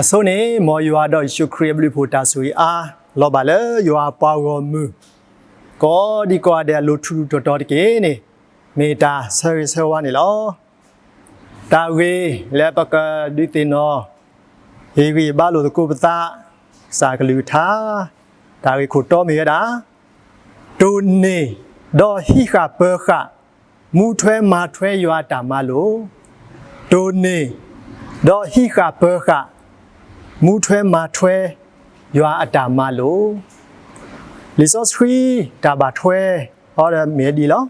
အဆိန့ၣ် မ်ယွၤဒီးယ့ၣ်ၡူးခရံာ်အဘျုးအဖှိၣ်တၢ်ဆိၣ်ဂ့ၤအါ လီၤဘၣ်လၢယွၤအပှၤဂီၢ်မုၢ် ကိးဒံကိးဂၤဒဲးအလိၤထူးထူးတီၤတီၤတက့ၢ်န့ၣ် မ့ၢ်တၢ်ဆၢဂ့ၤဆၢဝါန့ၣ်လီၤ. တၢ်ဂ့ၢ်လၢပကဒုးသ့ၣ်နီၣ် ဟ့ၣ်ဂံၢ်ဘါလိာ်သကိးပသး ကစၢ်ကလုၢ်ကထါ တၢ်ဂ့ၢ်ခိၣ်တီမ့ၢ်ဝဲဒၣ် တိၢ်န့ၢ် ဒီးဟံးဃာ်ပၢၤဃာ် မူထွဲမၤထွဲယွၤအတၢ်မၤလိာ်, တိၢ်န့ၢ် ဒီးဟံးဃာ်ပၢၤဃာ် မူထွဲမၤထွဲယွၤအတၢ်မၤလိာ်. လံာ်စီဆှံတၢ်ဘၣ်ထွဲအီၤဒီးမ့ၢ်ဒ်အံၤလီၤ.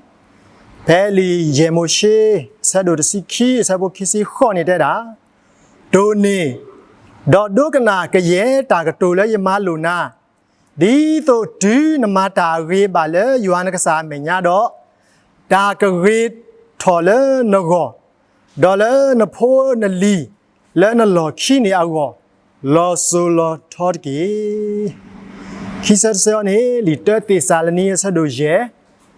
ဖဲလံာ်ယဲၢ်မိၤၡ့ အဆၢဒိၣ်တဆံခံ အဆၢဖိခံဆံဃိးန့ၣ်တဲဒၣ်, တိၢ်န့ၢ် ဒီးဒိကနၣ်ကယဲၢ်တၢ်ကတိၤလၢယမၤလိာ်နၤ, ဒ်သိးတုၤနမၤတၢ်အဂ့ၤဘၣ်လၢယွၤနကစၢ်အမဲာ်ညါဒီး, တၢ်ကဂ့ၤထီၣ်လၢနဂီၢ်, ဒီးလၢနဖိနလံၤလၢနလီၢ်ခံန့ၣ်အဂီၢ်, လီၤစိၤလီၤထီတက့ၢ်. ခံဆၢတဆၢန့ၣ် လံာ်တၢသ့းစၤလနံ အဆၢဒိၣ်ယဲၢ်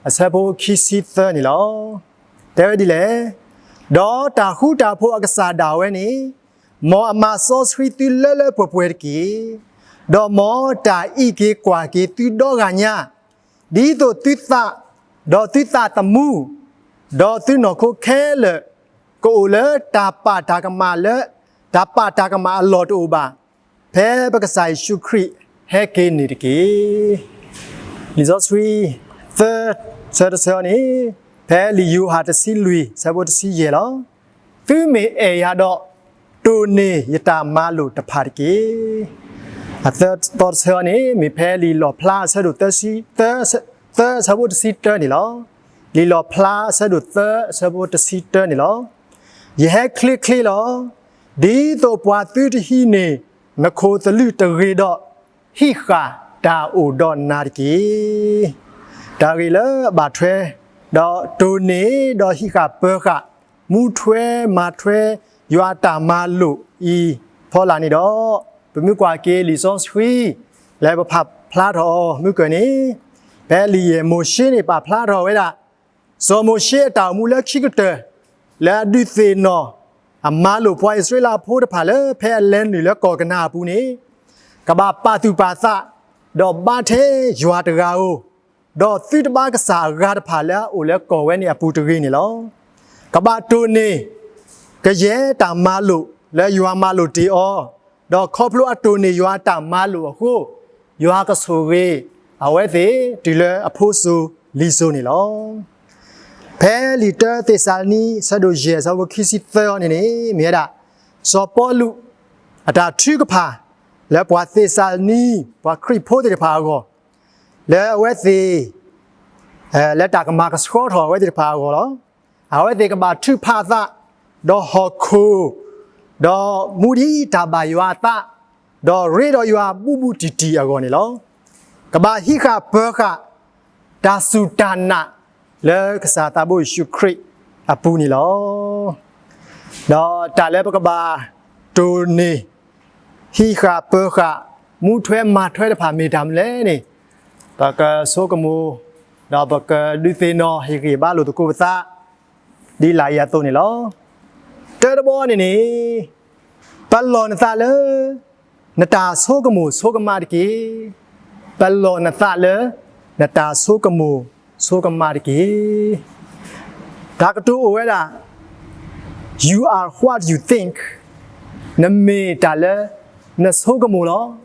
အဆၢဖိခံဆံသၢန့ၣ်လီၤ. တဲဝဲဒ်လဲၣ်, ဒီးတၢ်ဃူတၢ်ဖိးအကစၢ်ဒၣ်ဝဲန့ၣ် မ်အမၤစီဆှံသုလၢလၢပှဲၤပှဲၤတက့ၢ်. ဒီးမ်တၢ်အံးက့ၤကွၢ်က့ၤသုဒီဂၤညါ, ဒ်သိးသုသး, ဒီးသုသးသမူ, ဒီးသုနီၢ်ခိခဲလၢာ်, ကအိၣ်လၢတၢ်ပာ်တၢ်ကမၣ်လၢ တၢ်ပာ်တၢ်ကမၣ်အလီၢ်တအိၣ်ဘၣ်, ဖဲပကစၢ်ယ့ၣ်ၡူးခရံာ်ဟဲက့ၤန့ၣ်တက့ၢ်. လံာ်စီဆှံ သၢ, ဆၢတဆၢန့ၣ်, ဖဲလံာ်ယိၤဟၣ်တဆံလွံၢ် ဆၢဖိတဆံယဲၢ်လီၤ. သုမ့ၢ်အဲၣ်ယၤဒီး, တိၢ်န့ၢ်ယတၢ်မၤလိာ်တဖၣ်တက့ၢ်. အသၢသီတဆၢန့ၣ် မ့ၢ်ဖဲလံာ်လီၣ်ဖျါအဆၢဒိၣ်သၢဆံ, သၢ, သၢအဆၢဖိတဆံတၢန့ၣ်လီၤ. လံာ်လီၣ်ဖျါအဆၢဒိၣ်သၢအဆၢဖိတဆံတၢန့ၣ်လီၤ. ယဟဲချ့ချ့လီၤ. ဒ်သိးပှၤသုတဟံးန့ၢ်နခိၣ်သလုးတဂ့ၤဒီး, ဟံးဃာ်တၢ်အိၣ်ဒီးနၤတက့ၢ်. တၢ်ဂ့ၢ်လၢအဘၣ်ထွဲ, ဒီးတိၢ်န့ၢ်, ဒီးဟံးဃာ်ပၢၤဃာ်, မူထွဲမၤထွဲယွၤအတၢ်မၤလိာ်အံၤဖီလာ်န့ၣ်ဒီး, ပမ့ၢ်ကွၢ်က့ၤလံာ်စီဆှံ လၢပဖးဖျါထီၣ်အီၤမုၢ်ကၢၢ်န့ၣ်, ဖဲလံာ်ယဲၢ်မိၤၡ့န့ၣ် ပာ်ဖျါထီၣ်ဝဲဒၣ် စီၤမိၤၡ့အတၢ်အိၣ်မူလၢခံကတၢၢ် လၢအဒုးသ့ၣ်နီၣ် အမၤလိာ်ပှၤအံၣ်စရ့လးဖိတဖၣ်လၢဖဲအလဲၤနုာ်လၢကီၢ်ကနၤအပူၤန့ၣ်, ကဘၣ်ပာ်သူၣ်ပာ်သး, ဒီးဘါထဲယွၤတဂၤဧိၤ, ဒီးသုတဘါကစၢ်အဂၤတဖၣ်လၢအအိၣ်လၢကီၢ်ဝဲန့ၣ်အပူၤတဂ့ၤန့ၣ်လီၤ. ကဘၣ်တိၢ်န့ၢ် ကယဲၢ်တၢ်မၤလိာ်လၢယွၤမၤလိာ်တ့ၢ်အီၤ, ဒီးခီဖျိအတိၢ်န့ၢ်ယွၤအတၢ်မၤလိာ်အဃိ, ယွၤကဆိၣ်ဂ့ၤအဝဲသ့ၣ်တုၤလၢအဖိစိၤလံၤစိၤန့ၣ်လီၤ. ဖဲလံာ်တၢသ့းစၤလနံ အဆၢဒိၣ်ယဲၢ် အဆၢဖိခံဆံသၢအံၤန့ၣ်န့ၣ် မ့ၢ်ဝဲဒၣ် စီၤပီလူး အတၢ်ထုကဖၣ် လၢပှၤသ့းစၤလနံ ပှၤခရံာ်ဖိသ့ၣ်တဖၣ်အဂီၢ်, လၢအဝဲသ့ၣ် လၢတၢ်ကမၤကဆှီထီၣ်အဝဲသ့ၣ်တဖၣ်အဂီၢ်လီၤ. အဝဲသ့ၣ်ကဘၣ်ထုကဖၣ်အသး, ဒီးဟီၣ်ခိၣ်, ဒီးမူဒံးတၢ်ဘၣ်ယွၤအသး, ဒီးရ့ဒီးယွၤဘူးဘူးတံၢ်တံၢ်အဂီၢ်န့ၣ်လီၤ. ကဘၣ်ဟံးဃာ်ပၢၤဃာ် တၢ်စူၢ်တၢ်နာ်လၢကစၢ်သးဘိယ့ၣ်ၡူးခရံာ်အပူၤန့ၣ်လီၤ. ဒီးတၢ်လၢပကဘၣ်တိၢ်န့ၢ် ဟံးဃာ်ပၢၤဃာ် မူထွဲမၤထွဲတဖၣ်မ့ၢ်တၢ်မနုၤလဲၣ်န့ၣ်, ပကဆိကမိၣ် ဒီးပကဒုးသ့ၣ်နီၣ်ဟ့ၣ်ဂံၢ်ဘါလိာ်သကိးပသး ဒ်လာ်အံၤအသိးန့ၣ်လီၤ. တၢတဘီန့ၣ်န့ၣ်, ပလီၢ်နသးလၢ နတၢ်ဆိကမိၣ်ဆိကမးတက့ၢ်. ပလီၢ်နသးလၢ နတၢ်ဆိကမိၣ်ဆိကမးတက့ၢ်. တၢ်ကတိၤအိၣ်ဝဲဒၣ် You are what you think. နမ့ၢ်တၢ်လၢ နဆိကမိၣ်လီၤ.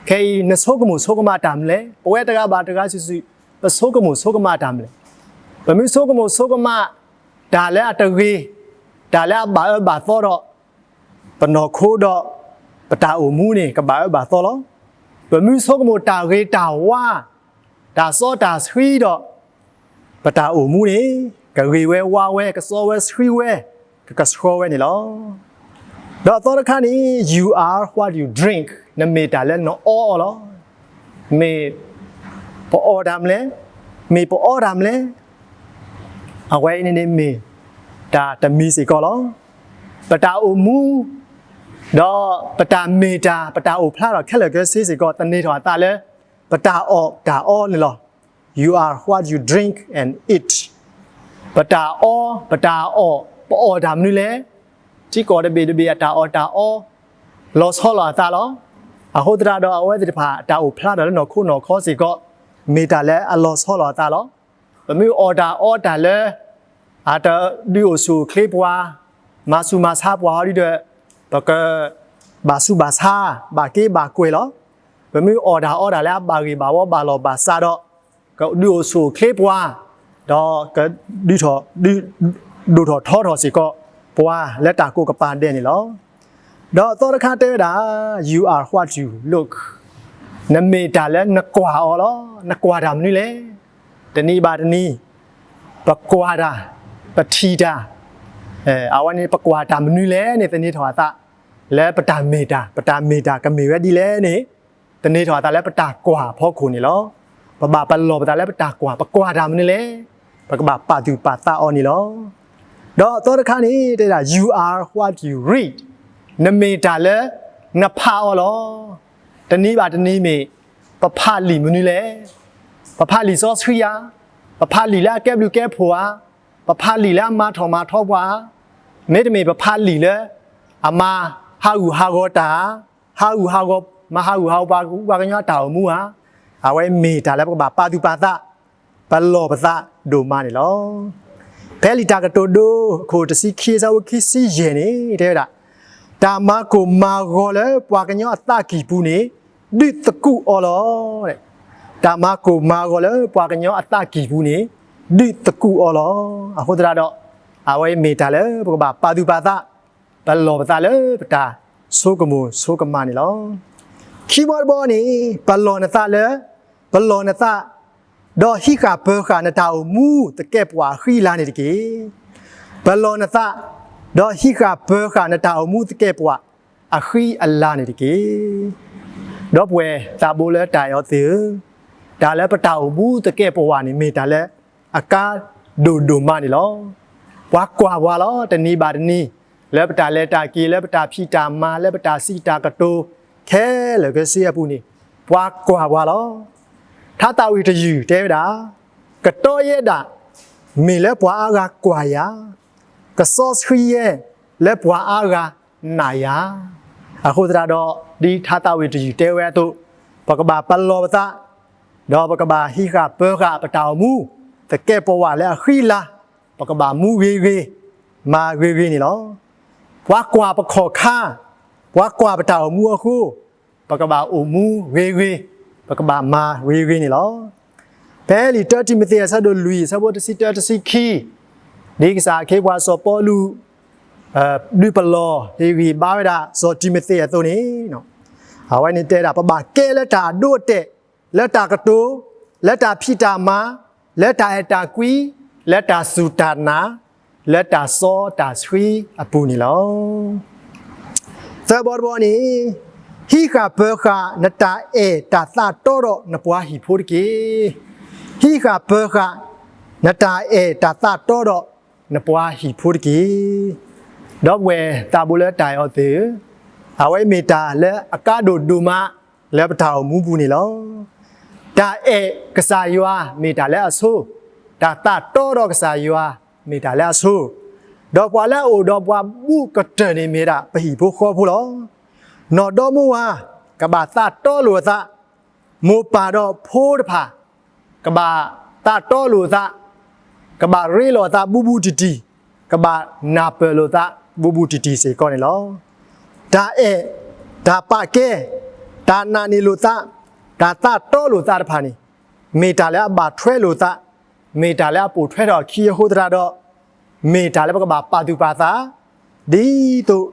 ခဲအံၤ နဆိကမိၣ်ဆိကမးတၢ်မနုၤလဲၣ်. ပဝဲတဂၤဘၣ်တဂၤစုာ်စုာ် ပဆိကမိၣ်ဆိကမးတၢ်မနုၤလဲၣ်. ပမ့ၢ်ဆိကမိၣ်ဆိကမး တၢ်လၢအတဂ့ၤ, တၢ်လၢအဘၣ်အၢဘၣ်သီဒီး ပနီၢ်ခိဒီး ပတၢ်အိၣ်မူန့ၣ် ကဘၣ်အၢဘၣ်သီလီၤ. ပမ့ၢ်ဆိကမိၣ်တၢ်ဂ့ၤတၢ်ဝါ, တၢ်စီတၢ်ဆှံဒီး ပတၢ်အိၣ်မူန့ၣ် ကဂ့ၤဝဲဝါဝဲ ကစီဝဲဆှံဝဲ ကကဆှီဝဲန့ၣ်လီၤ. ဒီးအသီတခါန့ၣ် You are what you drink. နမ့ၢ်တၢ်လၢနအီအီၤလီၤ. မ့ၢ်ပအီၣ်တၢ်မနုၤလဲၣ်, မ့ၢ်ပအီတၢ်မနုၤလဲၣ်, အဝဲအံၤန့ၣ်န့ၣ်မ့ၢ်တၢ်တမံၤစ့ၢ်ကီးလီၤ. ပတၢ်အိၣ်မူ ဒီးပတၢ်မ့ၢ်တၢ် ပတၢ်အိၣ်ဖျါထီၣ်ခဲလၢာ်ခဲဆ့စ့ၢ်ကီး သန့ၤထီၣ်အသးလၢ ပတၢ်အီၣ်တၢ်အီန့ၣ်လီၤ. You are what you drink and eat. ပတၢ်အီ ပတၢ်အီၣ် ပအီၣ်တၢ်မနုၤလဲၣ်. ထံကီၢ်တဘ့ၣ်တဘ့ၣ်အတၢ်အီၣ်တၢ်အီ လီၤဆီလီၤအသးလီၤ. အဃိသတးဒီးအဝဲသ့ၣ်တဖၣ် တၢ်အိၣ်ဖျါထီၣ်လၢနီၢ်ခိနီၢ်ခီစ့ၢ်ကီး မ့ၢ်တၢ်လၢအလီၤဆီလီၤအသးလီၤ. ပမ့ၢ်အီၣ်တၢ်အီတၢ်လၢ အတဒုးအိၣ်ဆူၣ်အိၣ်ချ့ပှၤ, မၤဆူၣ်မၤဆါပှၤဟီဒ်ဒီး ပကဘၣ်ဆူးဘၣ်ဆါ, ဘၣ်က့ဘၣ်ကွဲၢ်လီၤ. ပမ့ၢ်အီၣ်တၢ်အီတၢ်လၢအဘၣ်ဂ့ၢ်ဘၣ်ဝီဘၣ်လီၢ်ဘၣ်စးဒီး ကဒုးအိၣ်ဆူၣ်အိၣ်ချ့ပှၤ, ဒီးကဒုးထီၣ်, ဒုး, ဒိၣ်ထီၣ်ထီထီၣ်စ့ၢ်ကီး ပှၤလၢတၢ်ကိးကပၤဒဲးန့ၣ်လီၤ. ဒီးသီတခါတဲဝဲဒၣ် you are what you look, နမ့ၢ်တၢ်လၢနကွၢ်အီၤလီၤ. နကွၢ်တၢ်မနုၤလဲၣ်. တနံၤဘၣ်တနံၤ ပကွၢ်တၢ်, ပထံၣ်တၢ်, အဝဲန့ၣ် ပကွၢ်တၢ်မနုၤလဲၣ်န့ၣ် သန့ၤထီၣ်အသးလၢပတၢ်မ့ၢ်တၢ်, ပတၢ်မ့ၢ်တၢ်ကမ့ၢ်ဝဲဒ်လဲၣ်န့ၣ် သန့ၤထီၣ်အသးလၢပတၢ်ကွၢ်အဖီခိၣ်န့ၣ်လီၤ. ပဘၣ်ပလီၢ်ပသးလၢပတၢ်ကွၢ်, ပကွၢ်တၢ်မနုၤလဲၣ်, ပကဘၣ်ပာ်သူၣ်ပာ်သးအီၤန့ၣ်လီၤ. ဒီးသီတခါန့ၣ် တဲဒၣ် you are what you read, နမ့ၢ်တၢ်လၢနဖးအီၤလီၤ. တနံၤဘၣ်တနံၤမ့ၢ် ပဖးလံာ်မနုၤလဲၣ်. ပဖးလံာ်စီဆှံဧါ, ပဖးလံာ်လၢအကဲဘျုးကဲဖှိၣ်ဧါ, ပဖးလံာ်လၢအမၤထီၣ်မၤထီပှၤဧါ, မ့တမ့ၢ်ပဖးလံာ်လၢအမၤဟးဂူာ်ဟးဂီၤတၢ်ဧါ, ဟးဂူာ်ဟးဂီၤ, မၤဟးဂူာ်ဟးဂီၤပှၤကညီအတၢ်အိၣ်မူဧါ, အဝဲမ့ၢ်တၢ်လၢပကဘၣ်ပာ်သူၣ်ပာ်သး, ပလီၢ်ပသးဒိၣ်မးန့ၣ်လီၤ. ဖဲလံာ်တၢ်ကတိၤဒိ အခိၣ်တဆံခံ အဆၢဖိခံဆံယဲၢ်န့ၣ် တဲဝဲဒၣ်, တၢ်မၤကိၢ်မၤဂီၤလၢပှၤကညီအသးကံၢ်ပူၤန့ၣ် ဒုးသကူးအီၤလီၤ. တၢ်မၤကိၢ်မၤဂီၤလၢပှၤကညီအသးကံၢ်ပူၤန့ၣ် ဒုးသကူးအီၤလီၤ. အဃိသတးဒီး အဝဲမ့ၢ်တၢ်လၢပကဘၣ်ပာ်သူၣ်ပာ်သး, ပလီၢ်ပသးလၢပတၢ်ဆိကမိၣ်ဆိကမးန့ၣ်လီၤ. ခံဘီတဘီန့ၣ် ပလီၢ်နသးလၢ, ပလီၢ်နသး ဒီးဟံးဃာ်ပၢၤဃာ်နတၢ်အိၣ်မူသကဲးပဝးအဃံအလၤန့ၣ်တက့ၢ်. ပလီၢ်နသး, ဒီးဟံးဃာ်ပၢၤဃာ်နတၢ်အိၣ်မူသကဲးပဝးအဃံအလၤန့ၣ်တက့ၢ်. ဒီပုၢ်ဝဲၢ်သးဘိလၢတၢ်အဲၣ်အီၤသ့ၣ်ဧၢ, တၢ်လၢပတၢ်အိၣ်မူသကဲးပဝးန့ၣ် မ့ၢ်တၢ်လၢအကါဒိၣ်ဒိၣ်မးန့ၣ်လီၤ. ပှၤကွၢ်ပှၤလီၤ. တနံၤဘၣ်တနံၤ လၢပတၢ်လဲၤတၢ်က့ၤ, လၢပတၢ်ဖံးတၢ်မၤ, လၢပတၢ်စံးတၢ်ကတိၤ ခဲလၢာ်ခဲဆ့အပူၤန့ၣ် ပှၤကွၢ်ပှၤလီၤ. ထါသးဝံၣ်တယုၢ်တဲဝဲဒၣ်, ကတီယဲဒၣ် မ့ၢ်လၢပှၤအါဂၤကွၢ်ယၤ, ကစီဆှံယဲ လၢပှၤအါဂၤနာ်ယၤ. အဃိသတးဒီး ဒ်ထါသးဝံၣ်တယုၢ်တဲဝဲအသိး, ပကဘၣ်ပလီၢ်ပသး, ဒီးပကဘၣ်ဟံးဃာ်ပၢၤဃာ်ပတၢ်အိၣ်မူ သကဲးပဝးလၢအဃံအလၤ, ပကဘၣ်မူဂ့ၤဂ့ၤ, မၤဂ့ၤဂ့ၤန့ၣ်လီၤ. ပှၤကွၢ်ပခီၣ်ခါ, ပှၤကွၢ်ပတၢ်အိၣ်မူအဃိ, ပကဘၣ်အိၣ်မူဂ့ၤဂ့ၤ, ပကဘၣ်မၤဂ့ၤဂ့ၤန့ၣ်လီၤ. ဖဲလံာ်တၢတံၤမသ့း အဆၢဒိၣ်လွံၢ် အဆၢဖိတဆံတၢ တဆံခံ, ဒ်ကစၢ်အခ့အပှၤစီၤပီလူး ဒုးပလီၢ်ဟ့ၣ်ဂံၢ်ဘါဝဲဒၣ် စီၤတံၤမသ့းအသိးန့ၣ်, အဝဲန့ၣ်တဲဒၣ် ပဘၣ်ကဲလၢတၢ်အဒိအတဲာ်, လၢတၢ်ကတိၤ, လၢတၢ်ဖံးတၢ်မၤ, လၢတၢ်အဲၣ်တၢ်ကွံ, လၢတၢ်စူၢ်တၢ်နာ်, လၢတၢ်စီတၢ်ဆှံအပူၤန့ၣ်လီၤ. သၢဘီတဘီန့ၣ်, ဟံးဃာ်ပၢၤဃာ်နတၢ်အဲၣ်တၢ်သးတီဒီးနပှၤဟံၣ်ဖိတက့ၢ်. ဟံးဃာ်ပၢၤဃာ်နတၢ်အဲၣ်တၢ်သးတီဒီးနပှၤဟံၣ်ဖိတက့ၢ်. ဒီပုၢ်ဝဲၢ်သးဘိလၢတၢ်အဲၣ်အီၤသ့ၣ်ဧၢ, အဝဲမ့ၢ်တၢ်လၢအကါဒိၣ်ဒိၣ်မးလၢပတၢ်အိၣ်မူပူၤန့ၣ်လီၤ. တၢ်အဲၣ်ကစၢ်ယွၤမ့ၢ်တၢ်လၢအဆိ, တၢ်သးတီဒီးကစၢ်ယွၤမ့ၢ်တၢ်လၢအဆိ, ဒီးပှၤလၢအအိၣ်ဒီးပှၤဘူးကတၢၢ်န့ၣ်မ့ၢ်ဒၣ်ပဟံၣ်ဖိဃီဖိလီၤ. နီၢ်ဒီမါဝၤ ကဘၣ်သးတီလိာ်အသး, မိၢ်ပၢ်ဒီးဖိတဖၣ် ကဘၣ်သးတီလိာ်အသး, ကဘၣ်ရ့လိာ်အသးဘူးဘူးတံၢ်တံၢ်, ကဘၣ်နၢ်ပၢၢ်လိာ်သးဘူးဘူးတံၢ်တံၢ်စ့ၢ်ကီးန့ၣ်လီၤ. တၢ်အဲၣ်, တၢ်ပာ်ကဲ, တၢ်နာ်န့ၢ်လိာ်သး, တၢ်သးတီလိာ်သးတဖၣ်န့ၣ် မ့ၢ်တၢ်လၢအဘၣ်ထွဲလိာ်သး, မ့ၢ်တၢ်လၢအပိာ်ထွဲထီၣ်အခံအဃိသတးဒီး မ့ၢ်တၢ်လၢပကဘၣ်ပာ်သူၣ်ပာ်သး, ဒ်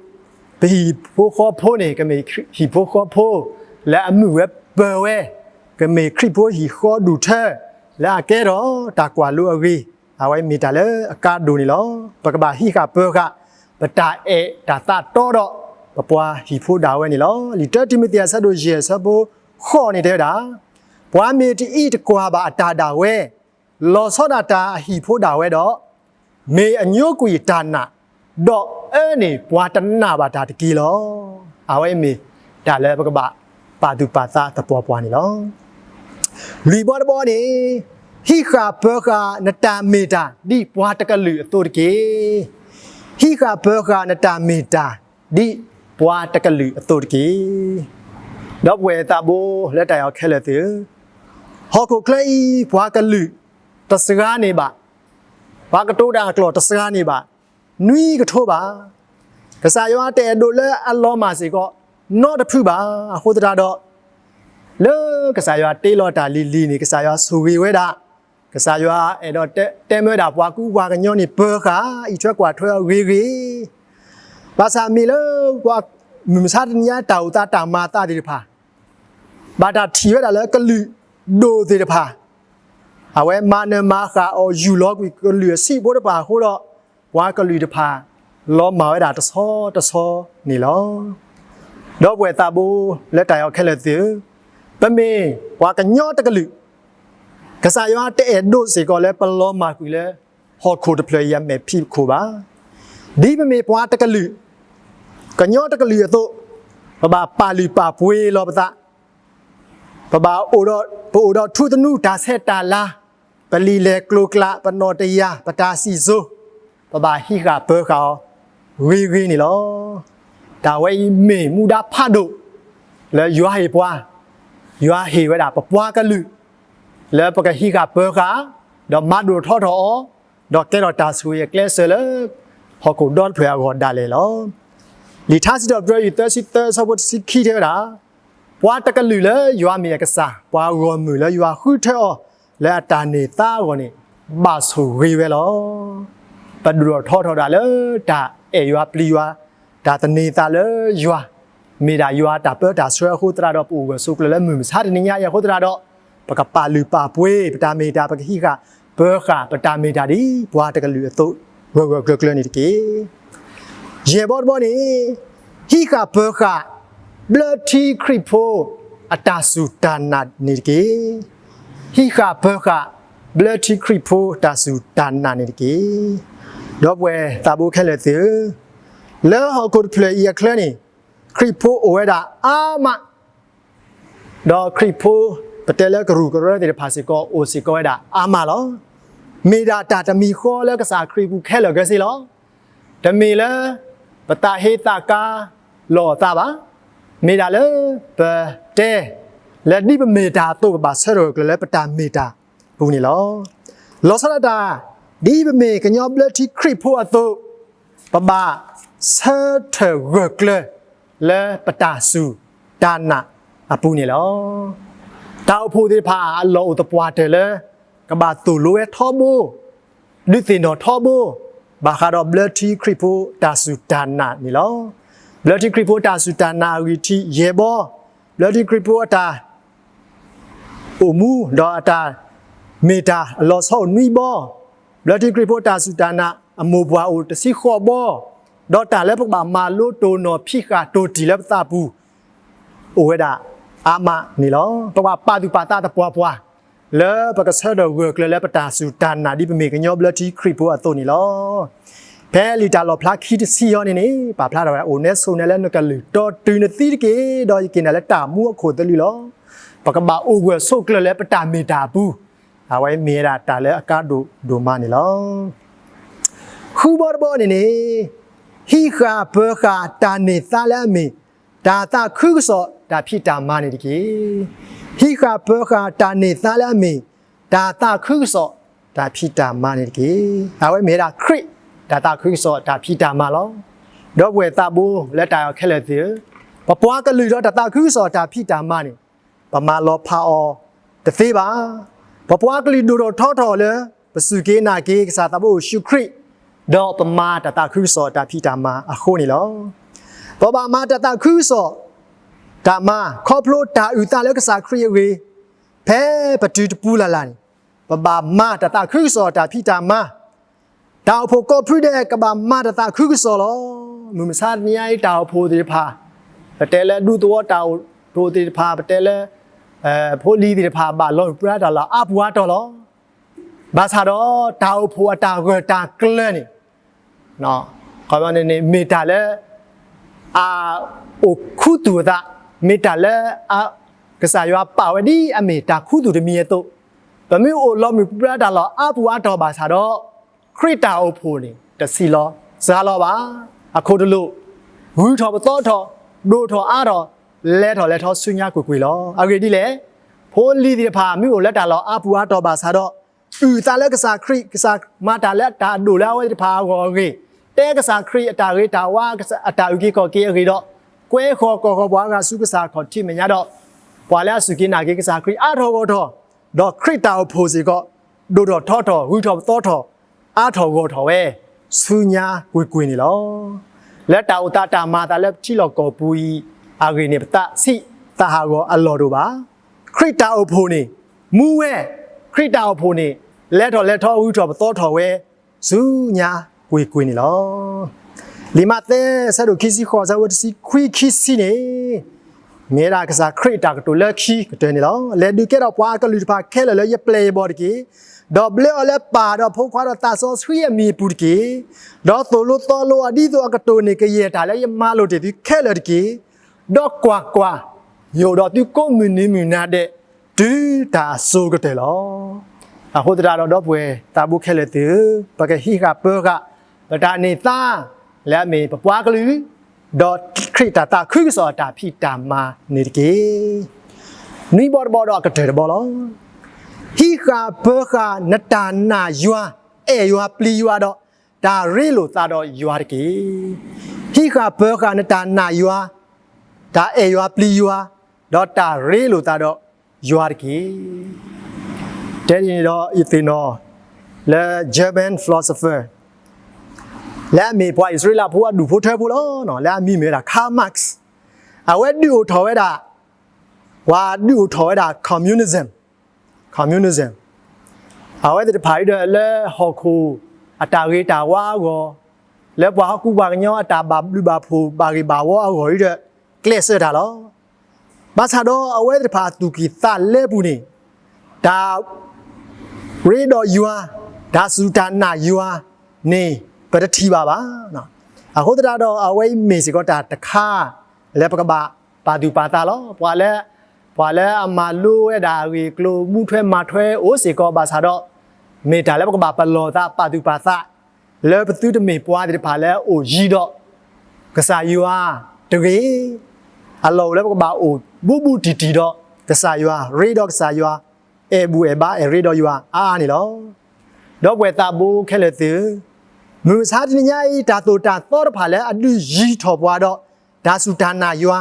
သိးပဟံၣ်ဖိဃီဖိန့ၣ် ကမ့ၢ်ဟံၣ်ဖိဃီဖိလၢအမုာ်ဝဲပၢၤဝဲ, ကမ့ၢ်ခရံာ်ဖိဟံၣ်ဃီဒူၣ်ထၢ လၢအကဲထီၣ်တၢ်ကွၢ်လိအဂ့ၢ်, အဝဲမ့ၢ်တၢ်လၢအကါဒိၣ်န့ၣ်လီၤ. ပကဘၣ်ဟံးဃာ်ပၢၤဃာ် ပတၢ်အဲၣ်တၢ်သးတီဒီး ပပှၤဟံၣ်ဖိဒၣ်ဝဲန့ၣ်လီၤ. လံာ်တၢတံၤမသ့း အဆၢဒိၣ်ယဲၢ် အဆၢဖိဃိးန့ၣ်တဲဝဲဒၣ်, ပှၤမ့ၢ်တအံးတကွၢ်ဘၣ်အတၢ်ဒၣ်ဝဲ လီၤဆီဒၣ်တၢ်အဟံၣ်ဖိဒၣ်ဝဲဒီး, မ့ၢ်အညိကွံာ်တၢ်နာ်, ဒီးအၢန့ၢ်ပှၤတနာ်ဘၣ်တၢ်တက့ၢ်လီၤ. အဝဲမ့ၢ်တၢ်လၢပကဘၣ်ပာ်သူၣ်ပာ်သးသပှၢ်ပှၢ်န့ၣ်လီၤ. လွံၢ်ဘီတဘီန့ၣ်, ဟံးဃာ်ပၢၤဃာ်နတၢ်မ့ၢ်တၢ်ဒ်ပှၤတကလုာ်အသိးတက့ၢ်. ဟံးဃာ်ပၢၤဃာ်နတၢ်မ့ၢ်တၢ်ဒ်ပှၤ ပှၤတကလုာ်အသိးတက့ၢ်. ဒီပုၢ်ဝဲၢ်သးဘိလၢတၢ်အဲၣ်အီၤခဲလၢာ်သ့ၣ်ဧၢ, ဟီၣ်ခိၣ်ချၢအံၤ ပှၤကလုာ်တစှၤန့ၢ်ဘၣ်, ပှၤကတိၤတၢ်အကျိာ်တစှၤန့ၢ်ဘၣ် နွံကထိဘၣ်. ကစၢ်ယွၤတအဲၣ်ဒိးလၢအလီၤမၢ်စ့ၢ်ကီး နီတဖုဘၣ်. အဃိသတးဒီး လၢကစၢ်ယွၤတ့လီၤတၢ်လံၤလံၤန့ၣ် ကစၢ်ယွၤဆိၣ်ဂ့ၤဝဲဒၣ်, ကစၢ်ယွၤအဲၣ်ဒိးတဲမၢဝဲဒၣ် ပှၤကူပှၤကညီန့ၣ် ပၢၤဃာ် အံးထွဲကွၢ်ထွဲအီၤဂ့ၤဂ့ၤ, ဘၣ်ဆၣ်မ့ၢ်လၢပှၤမုၢ်မဆါတနံၤညါ တၢ်အိၣ်သးတၢ်မၤအသးသ့ၣ်တဖၣ် ဘၣ်တၢ်ထံၣ်ဝဲဒၣ်လၢကလုာ်ဒိၣ်သ့ၣ်တဖၣ် အဝဲမၤနၢၤမၤဃၣ်အီၤ ယူၢ်လီၤကွံာ်ကလုာ်အဆံးဖိတဖၣ်အဃိဒီး ပှၤကလုာ်တဖၣ် လီၤမၢ်ဝဲဒၣ်တဆီတဆီန့ၣ်လီၤ. ဒီပုၢ်ဝဲၢ်သးဘိလၢတၢ်အဲၣ်အီၤခဲလၢာ်သ့ၣ်ဧၢ, ပမ့ၢ်ပှၤကညီတကလုာ် ကစၢ်ယွၤတအဲၣ်ဒိးစ့ၢ်ကီးလၢပလီၤမၢ်ကွံာ်လၢ ဟီၣ်ခိၣ်တဖျၢၣ်အံၤအမဲာ်ဖံးခိၣ်ဘၣ်. ဒ်ပမ့ၢ်ပှၤတကလုာ်, ကညီတကလုာ်အသိး, ပဘၣ်ပာ်လုၢ်ပာ်ပှ့ၤလီၤပသး, ပဘၣ်အိၣ်ဒီး, ပအိၣ်ဒီးထူသနူတၢ်ဆဲးတၢ်လၤ, ပလံာ်လဲၢ်ကျိၤကျး, ပနီၣ်တယၢ်, ပတၢ်စံၣ်စိၤ, ပဘၣ်ဟံးဃာ်ပၢၤဃာ်အီၤ ဂ့ၤဂ့ၤန့ၣ်လီၤ. တၢ်ဝဲအံၤမ့ၢ်မူဒါဖးဒိၣ် လၢယွၤဟ့ၣ်ပှၤ, ယွၤဟ့ၣ်ဝဲဒၣ်ပပှၤကလုာ် လၢပကဟံးဃာ်ပၢၤဃာ်, ဒီးမၤဒိၣ်ထီၣ်ထီၣ်အီၤ, ဒီးကဲထီၣ်တၢ်ဆိၣ်ဂ့ၤအကျဲးစၢးလၢ ဟီၣ်ခိၣ်ဒီတဖျၢၣ်အဂီၢ်ဒၣ်လဲာ်လီၤ. လံာ်ထါစံးထီၣ်ပတြၢၤ တၢ သၢဆံသၢ အဆၢဖိတဆံခံ တဲဝဲဒၣ်, ပှၤတကလုာ်လၢယွၤမ့ၢ်အကစၢ်, ပှၤဂီၢ်မုၢ်လၢယွၤဃုထၢအီၤလၢအတၢ်န့ၢ်သါအဂီၢ်န့ၣ် ဘၣ်ဆိၣ်ဂ့ၤဝဲလီၤ. ပဒိၣ်ထီၣ်ထီထီၣ်ဒၣ်လၢတၢ်အဲၣ်ယွၤပျံၤယွၤ, တၢ်သန့ၤသးလၢယွၤ, မ့ၢ်ဒၣ်ယွၤတၢ်ပၢတၢ်ဆှၢအဃိသတးဒီး ပအိၣ်ဂၢၢ်ဆိးကျၢၤလၢမုၢ်မဆါတနံၤညါအံၤအဃိသတးဒီး ပကပာ်လုၢ်ပာ်ပှ့ၤ ပတၢ်မ့ၢ်တၢ်, ပကဟံးဃာ်ပၢၤဃာ် ပတၢ်မ့ၢ်တၢ်ဒ်ပှၤတကလုာ်အသိး ဂၢၢ်ဂၢၢ်ကျၢၤကျၢၤန့ၣ်တက့ၢ်. ယဲၢ်ဘီတဘီန့ၣ်, ဟံးဃာ်ပၢၤဃာ် ဘျၢထံခရံာ်ဖိအတၢ်စူၢ်တၢ်နာ်န့ၣ်တက့ၢ်. ဟံးဃာ်ပၢၤဃာ် ဘျၢထံခရံာ်ဖိတၢ်စူၢ်တၢ်နာ်န့ၣ်တက့ၢ်. ဒီပုၢ်ဝဲၢ်သးဘိခဲလၢာ်သ့ၣ်ဧၢ, လၢဟီၣ်ခိၣ်တဖျၢၣ်အံၤအချၢန့ၣ် ခရံာ်ဖိအိၣ်ဝဲဒၣ်အါမး, ဒီးခရံာ်ဖိ ပတဲလၢကရူၢ်ကရၢသ့ၣ်တဖၣ်စ့ၢ်ကီး အိၣ်စ့ၢ်ကီးဝဲဒၣ်အါမးလီၤ. မ့ၢ်ဒၣ်တၢ်တမံၤဃီလၢကစၢ်ခရံာ်ပူၤခဲလၢာ်ခဲဆ့လီၤ. တမ့ၢ်လၢ ပသးဟ့သးကါလီၤအသးဘၣ်. မ့ၢ်ဒၣ်လၢ ပတဲ လၢဒ်ပမ့ၢ်တၢ်အသိး ပဘၣ်ဆၢထၢၣ်ဂၢၢ်ကျၢၤလၢပတၢ်မ့ၢ်တၢ်အပူၤန့ၣ်လီၤ. လီၤဆီဒၣ်တၢ် ဒ်ပမ့ၢ်ကညီဘျၢထံခရံာ်ဖိအသိး ပဘၣ်ဆၢထၢၣ်ဂၢၢ်ကျၢၤ လၢပတၢ်စူၢ်တၢ်နာ်အပူၤန့ၣ်လီၤ. တၢ်အိၣ်ဖှိၣ်သ့ၣ်တဖၣ်အလီၢ်အိၣ်သပှၢ်တၢၢ်လၢ ကဘၣ်သိၣ်လိဝဲထီဘိ ဒုးသ့ၣ်နီၣ်ထီဘိ ဘၣ်ဃးဒီးဘျၢထံခရံာ်ဖိတၢ်စူၢ်တၢ်နာ်န့ၣ်လီၤ. ဘျၢထံခရံာ်ဖိတၢ်စူၢ်တၢ်နာ်အဂံၢ်ထံးယဲၢ်ဘီ, ဘျၢထံခရံာ်ဖိအတၢ် အိၣ်မူ ဒီးအတၢ်မ့ၢ်တၢ်အလီၤဆီအိၣ်နွံဘီ, ဘျၢထံခရံာ်ဖိတၢ်စူၢ်တၢ်နာ်အမိၢ်ပှၢ်အိၣ်တဆံဃိးဘီ, ဒီးတၢ်လၢပကဘၣ်မၤလိတိၢ်နီၣ်ဖံးဃာ်တိၢ်တံၢ်လၢပသးပူၤ အိၣ်ဝဲဒၣ်အါမးန့ၣ်လီၤ. ပကဘၣ်ပာ်သူၣ်ပာ်သးသပှၢ်ပှၢ် လၢပကဆၢထၢၣ်ဂၢၢ်ကျၢၤလၢပတၢ်စူၢ်တၢ်နာ်ဒ်ပမ့ၢ်ကညီဘျၢထံခရံာ်ဖိအသိးန့ၣ်လီၤ. ဖဲလံာ်တၢ်လီၣ်ဖျါခံတဆံအံၤန့ၣ်န့ၣ် ပာ်ဖျါထီၣ်ဝဲဒၣ် အိၣ်နဲဆိးနဲလၢနကလုၢ်တီတုၤနသံတက့ၢ်, ဒီးယက့ၤနၤလၢတၢ်မူအခိၣ်သလုးလီၤ. ပကဘၣ်အိၣ်ဂၢၢ်ဆိးကျၢၤလၢပတၢ်မ့ၢ်တၢ်အပူၤ, အဝဲမ့ၢ်ဝဲဒၣ်တၢ်လၢအကါဒိၣ်ဒိၣ်မးန့ၣ်လီၤ. ဃုဘီတဘီန့ၣ်န့ၣ်, ဟံးဃာ်ပၢၤဃာ်တၢ်န့ၢ်သါလၢအမ့ၢ် တၢ်သးခုကစီၣ်တၢ်ဖံးတၢ်မၤန့ၣ်တက့ၢ်. ဟံးဃာ်ပၢၤဃာ်တၢ်န့ၢ်သါလၢအမ့ၢ် တၢ်သးခုကစီၣ်တၢ်ဖံးတၢ်မၤန့ၣ်တက့ၢ်. အဝဲမ့ၢ်ဝဲဒၣ်ခရံာ်တၢ်သးခုကစီၣ်တၢ်ဖံးတၢ်မၤလီၤ. ဒီပုၢ်ဝဲၢ်သးဘိလၢတၢ်အဲၣ်အီၤခဲလၢာ်သ့ၣ်ဧၢ, ပပှၤကလုာ်ဒီးတၢ်သးခုကစီၣ်တၢ်ဖံးတၢ်မၤန့ၣ် ပမၤလီၤဖးအီၤတသ့ဘၣ်. ပပှၤကလုာ်ဒိၣ်ထီၣ်ထီထီၣ်လၢ ပစူၢ်က့ၤနာ်က့ၤကစၢ်သးဘိယ့ၣ်ၡူးခရံာ်, ဒီးပမၤတၢ်သးခုကစီၣ်တၢ်ဖံးတၢ်မၤအဃိန့ၣ်လီၤ. ပဘၣ်မၤတၢ်သးခုကစီၣ်တၢ်မၤ ခီဖျိတၢ်အုၣ်သးလၢကစၢ်ခရံာ်အဂ့ၢ်, ဖဲပတုၤတပူၤလၢ်လၢ်န့ၣ် ပဘၣ်မၤတၢ်သးခုကစီၣ်တၢ်ဖံးတၢ်မၤ တၢ်အိၣ်ဖှိၣ်ကိးဖုဒဲး ကဘၣ်မၤတၢ်သးခုကစီၣ်လီၤ. မုၢ်မဆါတနံၤအံၤ တၢ်အိၣ်ဖှိၣ်သ့ၣ်တဖၣ်, ပတဲလၢဒူသဝီတၢ်အိၣ်ဖှိၣ်သ့ၣ်တဖၣ်, ပတဲလၢ ဖိလံၤသ့ၣ်တဖၣ် ဘၣ်လီၤမုၢ်ပြါတၢ်လီၢ်အါပူၤအါတီၢ်လီၤ. ဘၣ်ဆၣ်ဒီး တၢ်အိၣ်ဖှိၣ်အတၢ်ဂၢၢ်တၢ်ကျၢၤန့ၣ် မ့ၢ်တၢ်လၢ အအိၣ်ခူသူၣ်အသး, မ့ၢ်တၢ်လၢ ကစၢ်ယွၤပာ်ဝဲဒ်အမ့ၢ်တၢ်ခူသူၣ်တမံၤအသိး, ပမ့ၢ်အိၣ်လီၤမုၢ်ပြါတၢ်လီၢ်အါပူၤအါတီၢ်ဘၣ်ဆၣ်ဒီး ခရံာ်တၢ်အိၣ်ဖှိၣ်န့ၣ် တဆံးလီၤစှၤလီၤဘၣ်. အခိၣ်တလိာ်, ဂုၤထီၣ်ပသီထီၣ်, ဒိၣ်ထီၣ်အါထီၣ်, လဲၤထီၣ်လဲၤထီဆူညါကွ့ၢ်ကွ့ၢ်လီၤ. အဂ့ၢ်ဒ်လဲၣ်, ဖိလံၤသ့ၣ်တဖၣ် မ့ၢ်အိၣ်လၢတၢ်လီၢ်အါပူၤအါတီၤဘၣ်ဆၣ်ဒီး အုၣ်သးလၢကစၢ်ခရံာ်, ကစၢ်မၤတၢ်လၢတၢ်အဒိၣ်လၢအဝဲသ့ၣ်တဖၣ်အဂီၢ်အဂ့ၢ်, တဲကစၢ်ခရံာ်အတၢ်ဂ့ၤတၢ်ဝါ, အတၢ်အုၣ်က့ၤခီၣ်က့ၤအဂ့ၢ်ဒီး ကွဲဃီၤကိးဃီၤပှၤအဂၤဆူကစၢ်ခီၣ်ထံးမဲာ်ညါဒီး ပှၤလၢအစူၢ်က့ၤနာ်က့ၤကစၢ်ခရံာ်အါထီၣ်ဂီၢ်ထီၣ်, ဒီးခရံာ်တၢ်အိၣ်ဖှိၣ်စ့ၢ်ကီး ဒိၣ်ထီၣ်ထီထီၣ် ဂုၤထီၣ်ပသီထီၣ် အါထီၣ်ဂီၢ်ထီၣ်ဝဲ ဆူညါကွ့ၢ်ကွ့ၢ်န့ၣ်လီၤ. လၢတၢ်အိၣ်သးတၢ်မၤအသးလၢပထံလီၢ်ကီၢ်ပူၤအံၤအဂ့ၢ်န့ၣ် ပသးဆံးသးဟးဂီၤအလီၢ်တအိၣ်ဘၣ်. ခရံာ်တၢ်အိၣ်ဖှိၣ်န့ၣ် မူဝဲ, ခရံာ်တၢ်အိၣ်ဖှိၣ်န့ၣ် လဲၤထီၣ်လဲၤထီဂုၤထီၣ်ပသီထီၣ်ဝဲ ဆူညါကွ့ၢ်ကွ့ၢ်န့ၣ်လီၤ. လံာ်မးသဲ ဆၢဒိၣ်ခံဆံဃိး ဆၢဖိတဆံခွံခံဆံန့ၣ် မ့ၢ်ဝဲဒၣ်ကစၢ်ခရံာ်အတၢ်ကတိၤလၢခံကတၢၢ်န့ၣ်လီၤ. လဲၤဒုးကဲထီၣ်ပှၤအကလုၢ်တဖၣ်ခဲလၢာ်လၢယပျဲၢ်ယဘီၣ်တက့ၢ်. ဒီးဘျၢအီၤလၢပၢ်ဒီးဖိခွါဒီးသးစီဆှံအမံၤအပူၤတက့ၢ်. ဒီးသိၣ်လိသီလိအဒ်သိးအကတိၢ်န့ၢ်ကယဲၢ်တၢ်လၢယမၤလိာ်တ့ၢ်သုခဲလၢာ်တက့ၢ်. ဒီးကွၢ်ကွၢ်, ယအိၣ်ဒီးသုကိးမုၢ်နံၤမုၢ်နၤဒဲး တုၤတၢ်အစိၤကတၢၢ်လီၤ. အဃိသတးဒီးဒီပုၢ်ဝဲၢ်သးဘိခဲလၢာ်သ့ၣ်ဧၢ, ပကဟံးဃာ်ပၢဃာ် ပတၢ်န့ၢ်သါ လၢအမ့ၢ်ပပှၤကလုာ်, ဒီးခရံာ်တၢ်သးခုကစီၣ်အတၢ်ဖံးတၢ်မၤန့ၣ်တက့ၢ်. နွံဘီတဘီဒီးအကတၢၢ်တဘီလီၤ. ဟံးဃာ်ပၢဃာ်နတၢ်နာ်ယွၤ, အဲၣ်ယွၤပျံၤယွၤဒီး တၢ်ရ့လိာ်သးဒီးယွၤတက့ၢ်. ဟံးဃာ်ပၢဃာ်နတၢ်နာ်ယွၤ, တၢ်အဲၣ်ယွၤပျံၤယွၤ, ဒီးတၢ်ရ့လိာ်သးဒီးယွၤတက့ၢ်. တဲဒ်န့ၣ်ဒီးယသ့ၣ်နီၣ်လၢ German philosopher လၢအမ့ၢ်ပှၤအံၣ်စရ့လးဖိအဒူၣ်ဖိထၢဖိလီၤ. လၢအမံၤမ့ၢ်ဝဲဒၣ် Karl Marx, အဝဲဒုးအိၣ်ထီၣ်ဝဲဒၣ်, ပှၤဒုးအိၣ်ထီၣ်ဝဲဒၣ် communism, communism အဝဲသ့ၣ်တဖၣ်အံၤဒီး လၢဟီၣ်ခိၣ်အတၢ်ဂ့ၤတၢ်ဝါအဂီၢ်, လၢပှၤဟီၣ်ကူပှၤကညီအတၢ်ဘၣ်ဘျုးဘၣ်ဖှိၣ်ဘၣ်ဂ့ၤဘၣ်ဝီအဂီၢ်အံၤဒီး ကျဲးစၢးတၢ်လီၤ. ဘၣ်ဆၣ်ဒီးအဝဲသ့ၣ်တဖၣ်အသူၣ်ကံၢ်သးလဲပူၤန့ၣ် တၢ်ရ့ဒီးယွၤ, တၢ်စူၢ်တၢ်နာ်ယွၤန့ၣ် ပတထံၣ်ဘၣ်ဘၣ်. အဃိသတးဒီးအဝဲအံၤမ့ၢ်စ့ၢ်ကီးတၢ်တခါ လၢပကဘၣ်ပာ်သူၣ်ပာ်သးလီၤ. ပှၤလၢ, ပှၤလၢအမၤလိဝဲဒၣ်အဂ့ၢ်အကျိၤ ဘူၣ်ထွဲမၤထွဲအိၣ်စ့ၢ်ကီးဘၣ်ဆၣ်ဒီး မ့ၢ်တၢ်လၢပကဘၣ်ပလီၢ်သးပာ်သူၣ်ပာ်သး လၢပသုတမ့ၢ်ပှၤသ့ၣ်တဖၣ်လၢအအိၣ်ယံၤဒီးကစၢ်ယွၤတဂ့ၤ, အလီၢ်အိၣ်လၢပကဘၣ်အိၣ်ဘူးဘူးတံၢ်တံၢ်ဒီးကစၢ်ယွၤ, ရ့ဒီးကစၢ်ယွၤ, အဲၣ်ဘူၣ်အဲၣ်ဘါအဲၣ်ရ့ဒီးယွၤအါအါန့ၣ်လီၤ. ဒီပုၢ်ဝဲၢ်သးဘိခဲလၢာ်သ့ၣ်ဧၢ, မုၢ်မဆါတနံၤညါအံၤ တၢ်သိၣ်တၢ်သီတဖၣ်လၢအဒုးယံၤထီၣ်ပှၤဒီး တၢ်စူၢ်တၢ်နာ်ယွၤ,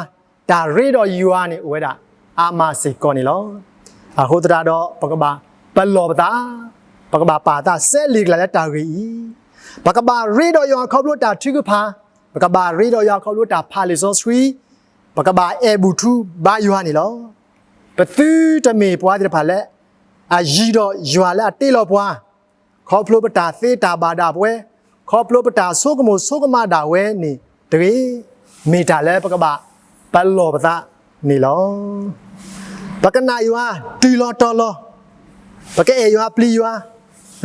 တၢ်ရ့ဒီးယွၤန့ၣ် အိၣ်ဝဲဒၣ်အါမးစ့ၢ်ကီးန့ၣ်လီၤ. အဃိသတးဒီး ပကဘၣ်ပလီၢ်ပသး, ပကဘၣ်ပာ်သးစဲလ့ၣ်ကလၢ်လၢတၢ်ဂ့ၢ်အံၤ, ပကဘၣ်ရ့ဒီးယွၤခီဖျိတၢ်ထုကဖၣ်, ပကဘၣ်ရ့ဒီးယွၤခီဖျိတၢ်ဖးလံာ်စီဆှံ, ပကဘၣ်အဲၣ်ဘူၣ်ထူဘါယွၤန့ၣ်လီၤ. ပသုတမ့ၢ်ပှၤသ့ၣ်တဖၣ်လၢ အယံၤဒီးယွၤလၢအတ့လီၤပှၤ, ခီဖျိပတၢ်သ့တၢ်ဘၣ်ဒၣ်ပဝဲ, ခီဖျိပတၢ်ဆိကမိၣ်ဆိကမးဒၣ်ဝဲန့ၣ်တဂ့ၤ, မ့ၢ်တၢ်လၢပကဘၣ်ပလီၢ်ပသးန့ၣ်လီၤ. ပကနာ်ယွၤတုၤလီၤတီၤလီၤ, ပကအဲၣ်ယွၤပျံၤယွၤ,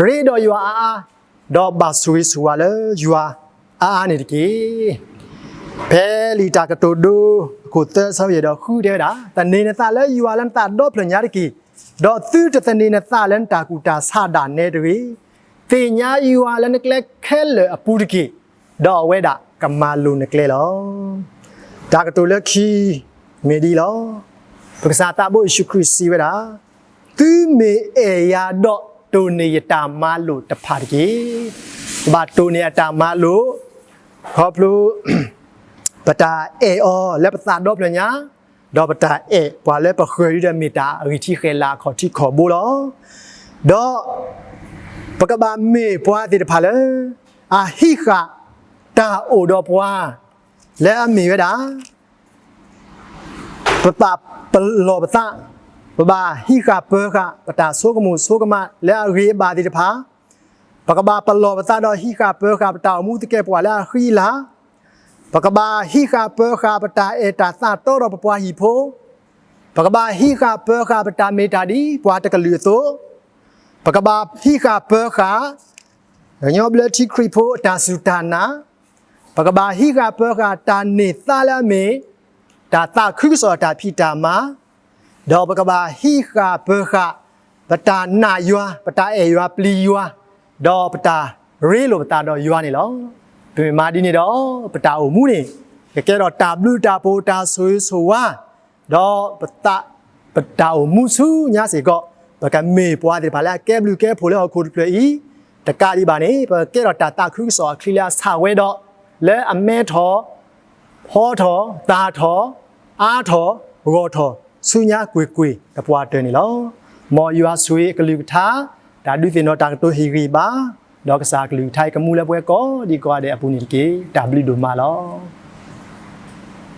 ရ့ဒီးယွၤအါအါ, ဒီးဘၣ်ဆိၣ်ဂ့ၤဆိၣ်ဝါလၢယွၤအါအါန့ၣ်တက့ၢ်. ဖဲလံာ်တၢ်ကတိၤဒိ အခိၣ်သၢ ဆၢဖိယဲၢ်ဒီးဃုတဲဝဲဒၣ်, သန့ၤနသးလၢယွၤလၢနသးဒီဖျၢၣ်ညါတက့ၢ်, ဒီးသုတသန့ၤနသးလၢနတၢ်ကူၣ်တၢ်ဆးဒၣ်နဲတဂ့ၤ. သ့ၣ်ညါယွၤလၢနကျဲခဲလၢာ်အပူၤတက့ၢ်, ဒီးအဝဲဒၣ်ကမၤလိာ်နကျဲလီၤ. တၢ်ကတိၤလၢခံ မ့ၢ်ဒ်အံၤလီၤ. ပကစၢ်သးဘိယ့ၣ်ၡူးခရံာ်စံးဝဲဒၣ်, သုမ့ၢ်အဲၣ်ယၤဒီး တိၢ်န့ၢ်ယတၢ်မၤလိာ်တဖၣ်တက့ၢ်. ပဘၣ်တိၢ်န့ၢ်အတၢ်မၤလိာ်, ခီဖျိ ပတၢ်အဲၣ်အီၤလၢပသးဒီဖျၢၣ်ညါ, ဒီးပတၢ်အဲၣ်ပှၤလၢပဃၢၤအံၤဒီး မ့ၢ်တၢ်အဂံၢ်ထံးဃဲၤလၤအခီၣ်ထံးခီၣ်ဘိလီၤ. ဒီးပကဘၣ်မ့ၢ်ပှၤသ့ၣ်တဖၣ်လၢ အဟံးဃာ်တၢ်အိၣ်ဒီးပှၤ လၢအမ့ၢ်ဝဲဒၣ် ပဘၣ်ပလီၢ်ပသး, ပဘၣ်ဟံးဃာ်ပၢဃာ် ပတၢ်ဆိကမိၣ်ဆိကမးလၢအဂ့ၤအဘၣ်သ့ၣ်တဖၣ်, ပကဘၣ်ပလီၢ်ပသးဒီးဟံးဃာ်ပၢဃာ် ပတၢ်အိၣ်မူသကဲာ်ပဝးလၢအဃံအလၤ, ပကဘၣ်ဟံးဃာ်ပၢဃာ် ပတၢ်အဲၣ်တၢ်သးတီဒီးပပှၤဟံၣ်ဖိ, ပကဘၣ်ဟံးဃာ်ပၢဃာ် ပတၢ်မ့ၢ်တၢ်ဒ်ပှၤတကလုာ်အသိး, ပကဘၣ်ဟံးဃာ်ပၢဃာ် ကညီဘျၢထံခရံာ်ဖိအတၢ်စူၢ်တၢ်နာ်, ပကဘၣ်ဟံးဃာ်ပၢဃာ်တၢ်န့ၢ်သါလၢအမ့ၢ် တၢ်သးခုကစီၣ်အတၢ်ဖံးတၢ်မၤ, ဒီးပကဘၣ်ဟံးဃာ်ပၢဃာ် ပတၢ်နာ်ယွၤ, ပတၢ်အဲၣ်ယွၤပျံၤယွၤ, ဒီးပတၢ်ရ့လိာ်ပသးဒီးယွၤန့ၣ်လီၤ. ပမ့ၢ်မၤဒ်န့ၣ်ဒီး ပတၢ်အိၣ်မူန့ၣ် ကကဲထီၣ်တၢ်ဘျုးတၢ်ဖှိၣ်တၢ်ဆိၣ်ဂ့ၤဆိၣ်ဝါ, ဒီးပသး ပတၢ်အိၣ်မူဆူညါစ့ၢ်ကီး, ပကမ့ၢ်ပှၤသ့ၣ်တဖၣ်လၢအကဲဘျုးကဲဖှိၣ်လၢဟီၣ်ခိၣ်တဖျၢၣ်အံၤ, တကးဒံးဘၣ်န့ၣ် ပကကဲထီၣ်တၢ်သးခုကစီၣ်အချံလၢအဆၣ်ဝဲဒီး, လၢအမဲထီၣ် ဖီထီၣ် သၣ်ထီၣ် အါထီၣ် ဂီၢ်ထီၣ် ဆူညါကွ့ၢ်ကွ့ၢ်သပှၢ်တၢၢ်န့ၣ်လီၤ. မ်ယွၤဆိၣ်ဂ့ၤအကလုၢ်ကထါ, တၢ်ဒုးသ့ၣ်နီၣ်တၢ်ကတိၤဟ့ၣ်ဂံၢ်ဘါ, ဒီးကစၢ်အကလုၢ်ကထါအံၤကမူလၢပှၤကိးဒံကိးဂၤဒဲးအပူၤန့ၣ်တက့ၢ်. တၢ်ဘျုးဒိၣ်မးလီၤ.